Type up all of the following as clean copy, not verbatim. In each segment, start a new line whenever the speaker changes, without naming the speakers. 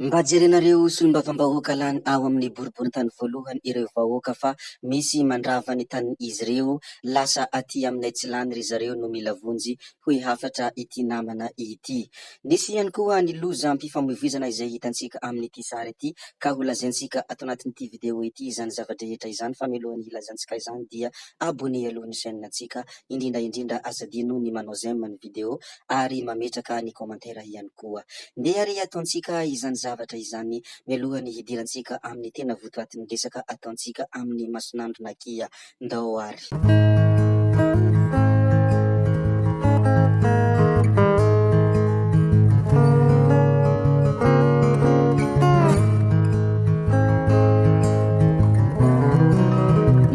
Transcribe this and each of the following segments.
Mba jerenareo solombavambahoaka lany ao amin'ny boriborintany voalohany ireo vahoaka fa misy mandrava ny tanin'izy ireo, lasa aty aminay tsy lany ry zareo no mila vonjy hoy hafatra ity namana ity. Nisy ihany koa ny lozam-pifamoivoizana izay hitantsika amin'ity sary ity ka ho lazaintsika ato anatin'ity video ity izany zava-drehetra izany fa mialohan'ny hilazantsika izany dia abonner aloha ny chaîne antsika indrindra indrindra aza adino ny manao j'aime ny video ary mametraka ny commentaire ihany koa. Ndeha re ataontsika izany zavatra izany mialohan'ny hidirantsika amin'ny tena votoatin'ny resaka ataontsika amin'ny mason'andro na kia. Ndao ary.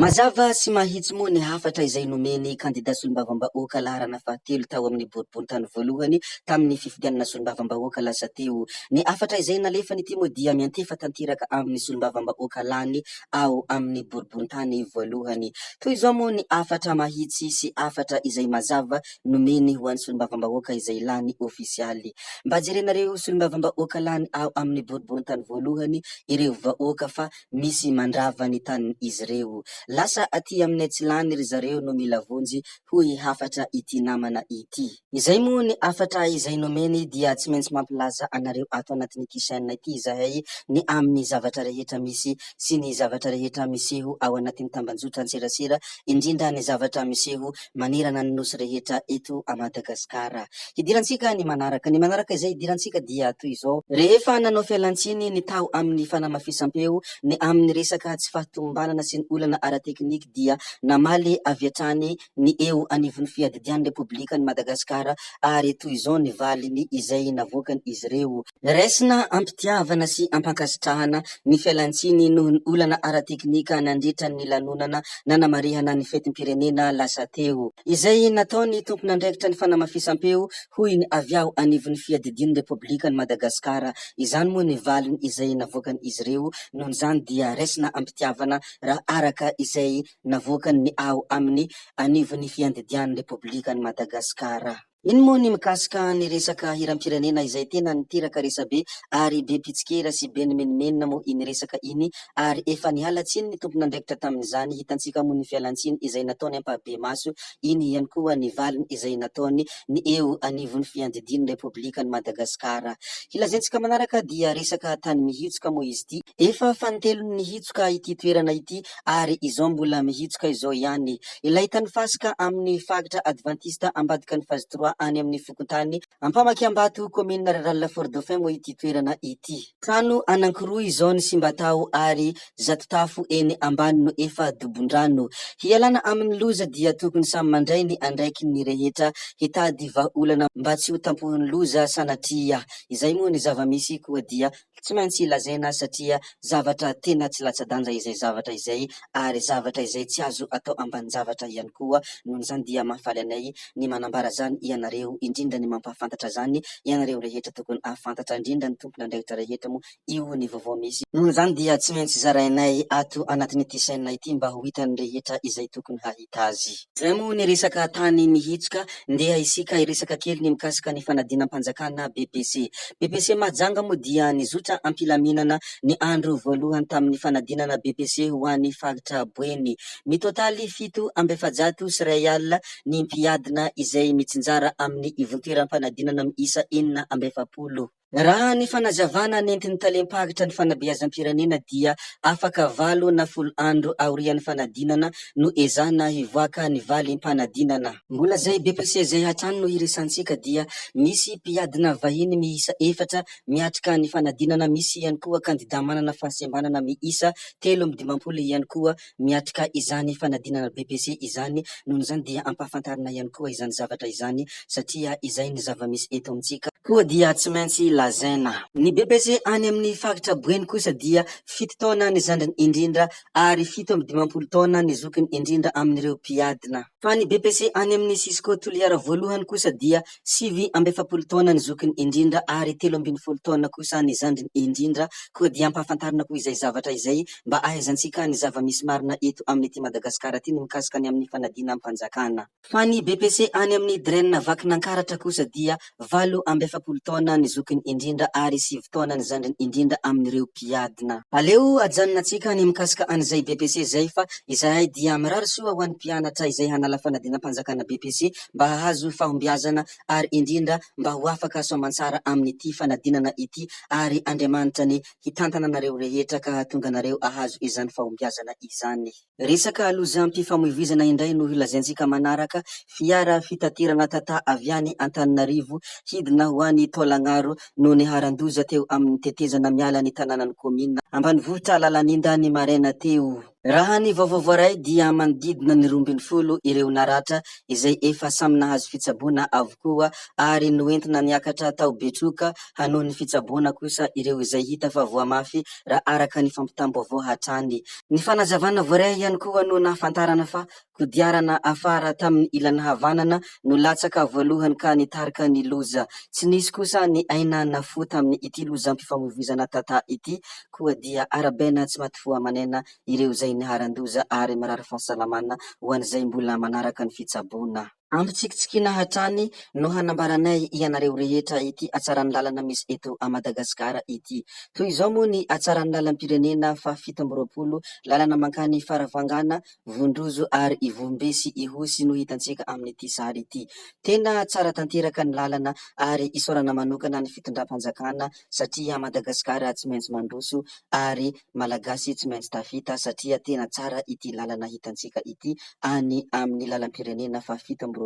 Mazava sy mahitsy moa ny hafatra izay nomen'ny kandida solombavambahoaka laharana fahatelo tao amin'ny boriborintany voalohany tamin'ny fifidianana solombavambahoaka lasa teo. Ny hafatra izay nalefany ity moa dia miantefa tanteraka amin'ny solombavambahoaka lany ao amin'ny boriborintany voalohany. Toy izao moa ny hafatra mahitsy sy hafatra izay mazava nomeny ho an'ny solombavambahoaka izay lany ofisialy. Mba jerenareo solombavambahoaka lany ao amin'ny boriborintany voalohany ireo vahoaka fa misy mandrava ny tanin'izy ireo. Lasa aty aminay tsy lany ry zareo no mila vonjy hoy hafatra ity namana ity. Izay moa ny hafatra izay nomeny dia tsy maintsy mampilaza anareo ato anatin'ity chaîne ity izahay ny amin'ny zavatra rehetra misy sy ny zavatra rehetra miseho ao anatin'ny tambanjotran-tserasera indrindra ny zavatra miseho manerana ny nosy rehetra eto a Madagasikara. Hidirantsika ny manaraka. Ny manaraka izay hidirantsika dia toy izao. Rehefa nanao fialantsiny ny tao amin'ny fanamafisam-peo ny amin'ny resaka tsy fahatomombanana sy ny olana ara-teknika dia namaly avy hatrany ny eo anivon'ny fiadidian'ny Repoblikan'i Madagasikara ary toy izao ny valiny izay navoakan'izy ireo. Raisina am-pitiavana sy am-pankasitrahana ny fialantsiny noho ny olana ara-teknika nandritra ny lanonana nanamarihana ny fetim-pirenena lasa teo. Izay nataon'ny tompon'andraikitra ny fanamafisam-peo, hoy ny avy ao anivon'ny fiadidian'ny Repoblikan'i Madagasikara. Izany moa ny valiny izay navoakan'izy ireo, noho izany dia raisina am-pitiavana raha araka izay navoakan'ny ao amin'ny anivon'ny fiandidian'ny Repoblikan'i Madagasikara. Iny moa ny mikasika ny resaka hiram-pirenena izay tena niteraka resabe ary be mpitsikera sy be nimenomenona moa iny resaka iny ary efa niala tsiny ny tompon'andraikitra tamin'izany, hitantsika moa ny fialantsiny izay nataony ampahibemaso iny ihany koa ny valiny izay nataony ny eo anivon'ny fiandidian'ny Repoblikan'i Madagasikara. Hilazaintsika manaraka dia resaka tany mihitsoka moa izy ity. Efa fanintelony nihitsoka ity toerana ity ary izao mbola mihitsoka izao ihany. Ilay tany fasika amin'ny faritra advantista ambadika ny phase trois any amin'ny fokontany Ampamakiambato, kaominina Rurale Fort Dauphin moa ity toerana ity. Trano anankiroa izao ny simba tao ary zato tafo eny ambany no efa dobon-drano. Hialana amin'ny loza dia tokony samy mandray ny andraikiny ny rehetra hitady vahaolana mba tsy ho tampohin'ny loza sanatria. Izay moa ny zava-misy koa dia Tsy maintsy lazaina satria zavatra tena tsy latsa-danja izay zavatra izay ary zavatra izay tsy azo atao ambanin-javatra ihany koa, noho izany dia mahafaly anay ny manambara izany ianareo, indrindra ny mampahafantatra izany ianareo rehetra tokony hahafantatra indrindra ny tompon'andraikitra rehetra moa io ny vaovao misy, noho izany dia tsy maintsy zarainay ato anatin'ity chaîne ity mba ho hitan'ny rehetra izay tokony hahita azy. Izay moa ny resaka tany mihitsoka, ndeha isika hiresaka kely ny mikasika ny fanadinam-panjakana BEPC. BEPC Mahajanga moa dia nizotra am-pilaminana ny andro voalohany tamin'ny fanadinana BEPC ho an'ny faritra Boeny. Mitotaly 447 alina ny mpiadina izay mitsinjara amin'ny ivontoeram-panadinana miisa 46. Raha ny fanazavana nentin'ny talem-paritra ny fanabeazam-pirenena dia afaka valo na folo andro aorian'ny fanadinana no ezahina hivoaka ny valim-panadinana. Mbola izay BEPC izay hatrany no hiresantsika dia misy mpiadina vahiny miisa efatra miatrika ny fanadinana, misy ihany koa kandida manana fahasembanana miisa 53 ihany koa miatrika izany fanadinana BEPC izany, noho izany dia ampahafantarina ihany koa izany zavatra izany satria izay ny zava-misy eto amintsika. Koa dia tsy maintsy lazaina. Ny BEPC any amin'ny faritra Boeny kosa dia fito taona ny zandriny indrindra ary 57 taona ny zokiny indrindra amin'ireo mpiadina. Fa ny BEPC any amin'ny Cisco Toliara voalohany kosa dia 49 taona ny zokiny indrindra ary 13 taona kosa ny zandriny indrindra. Koa dia ampahafantarina koa izay zavatra izay mba ahaizantsika ny zava-misy marina eto amin'ity Madagasikara ity ny mikasika ny amin'ny fanadinam-panjakana. Fa ny BEPC any amin'ny Dren Vakinankaratra kosa dia 48. 40 taona ny zokiny indrindra ary 9 taona ny zandriny indrindra amin'ireo mpiadina. Aleo ajanonantsika ny mikasika an'izay BEPC izay fa izahay dia mirary soa ho an'ny mpianatra izay hanala fanadinam-panjakana BEPC mba hahazo fahombiazana ary indrindra mba ho afaka soamantsara amin'ity fanadinana ity ary Andriamanitra anie hitantana anareo rehetra ka hahatonga anareo ahazo izany fahombiazana izany. Resaka lozam-pifamoivoizana indray no holazaintsika manaraka, fiara fitaterana tata avy any Antananarivo hidina ho any Taolagnaro no niharan-doza teo amin'ny tetezana miala ny tanànan'ny kaominina ambanivohitra Lalaninda ny maraina teo. Raha ny vaovao voaray dia manodidina ny 12 ireo naratra izay efa samy nahazo fitsaboana avokoa ary noentina niakatra tao Betroka hanohy ny fitsaboana kosa ireo izay hita fa voa mafy raha araka ny fampitam-baovao hatrany. Ny fanazavana voaray ihany koa no nahafantarana fa kodiarana afara tamin'ny ilany havanana no latsaka voalohany ka nitarika ny loza. Tsy nisy kosa ny aina nafoy tamin'ny ity lozam-pifamoivoizana tata ity koa dia arabaina tsy maty fo aman'aina ireo izay niharan-doza ary mirary fahasalamana ho an'izay mbola manaraka ny fitsaboana. Ampitsikitsikiana hatrany no hanambaranay ianareo rehetra ity hatsaran'ny lalana misy eto Madagasikara ity. Toy izao moa ny hatsaran'ny lalam-pirenena faha 27, lalana mankany Farafangana, Vondrozo ary Ivombe sy Ihosy no hitantsika amin'ity sary ity. Tena tsara tanteraka ny lalana ary isaorana manokana ny fitondram-panjakana satria Madagasikara tsy maintsy mandroso ary Malagasy tsy maintsy tafita satria tena tsara ity lalana hitantsika ity any amin'ny lalam-pirenena faha 27,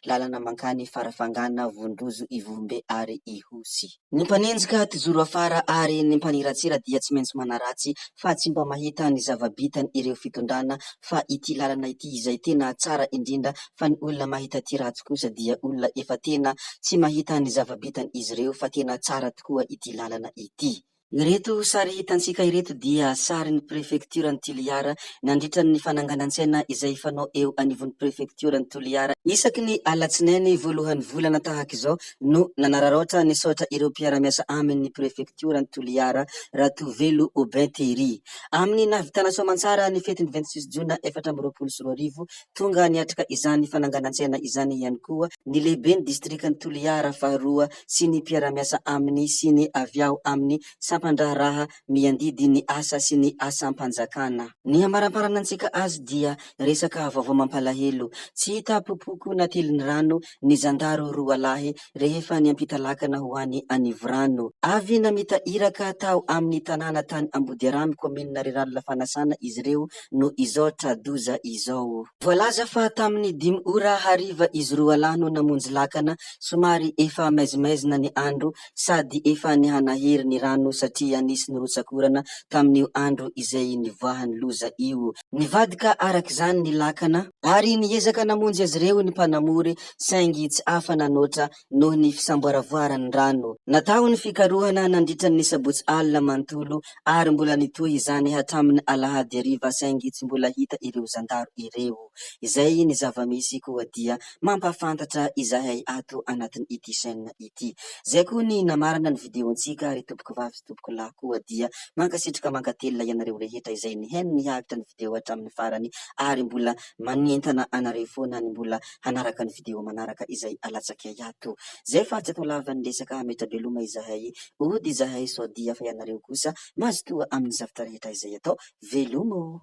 lalana mankany Farafangana, Vondrozo, Ivombe ary Ihosy. Ny mpanenjika tijoro afara ary ny mpaniratsira dia tsy maintsy manaratsy fa tsy mba mahita ny zava-bitan ireo fitondrana fa ity lalana ity izay tena tsara indrindra fa ny olona mahita ity ratsy kosa dia olona efa tena tsy mahita ny zava-bitan izy ireo fa tena tsara tokoa ity lalana ity. Ireto sary hitantsika ireto dia sarin'ny prefektioran'i Toliara nandritra ny fananganan-tsaina izay fanao eo anivon'ny prefektioran'i Toliara isaky ny alatsinainy voalohan'ny volana tahaka izao no nanararaotra nisaotra ireo mpiara-miasa aminy ny prefektioran'i Toliara Ratovelo Aubin Thierry amin'ny nahavitana soamantsara ny fetin'ny 26 jona 2024. Tonga niatrika izany fananganan-tsaina izany ihany koa ny lehiben'ny distrikan'i Toliara faharoa sy ny mpiara-miasa aminy sy ny avy ao amin'ny sampan-draharaha miandidy ny asa sy ny asam-panjakana. Ny hamaramparana antsika azy dia resaka vaovao mampalahelo. Tsy hita popoko natelin'ny rano ny zandaro roa lahy rehefa niampita lakana ho any Anivorano. Avy namita iraka tao amin'ny tanàna tany Ambodiaramy, kaominina Riralina Fanasana izy ireo no izao tra-doza izao. Voalaza fa tamin'ny dimy ora hariva izy roa lahy no namonjy lakana, somary efa maizimaizina ny andro sady efa nihanahery ny rano satria nisy nirotsak'orana tamin'io andro izay nivoahan'ny loza io. Nivadika araka izany ny lakana ary niezaka namonjy azy ireo ny mpanamory saingy tsy afa-nanoatra noho ny fisamboaravoaran'ny rano. Natao ny fikarohana nandritra ny sabotsy alina manontolo ary mbola nitohy izany hatramin'ny alahady hariva saingy tsy mbola hita ireo zandaro ireo. Izay ny zava-misy koa dia mampahafantatra izahay ato anatin'ity chaîne ity. Zay koa ny namarana ny vidéo-ntsika ry tompoko vavy sy tompoko lahy koa dia mankasitraka mankatelina ianareo rehetra izay nihaino niharitra ny vidéo hatramin'ny farany ary mbola manentana anareo foana ny mbola hanaraka ny vidéo manaraka izay alatsakay ato. Zay fa tsy atao lava ny resaka hametra-beloma izahay ody izahay sao dia fa ianareo kosa mazotoa amin'ny zavatra rehetra izay atao. Veloma ô!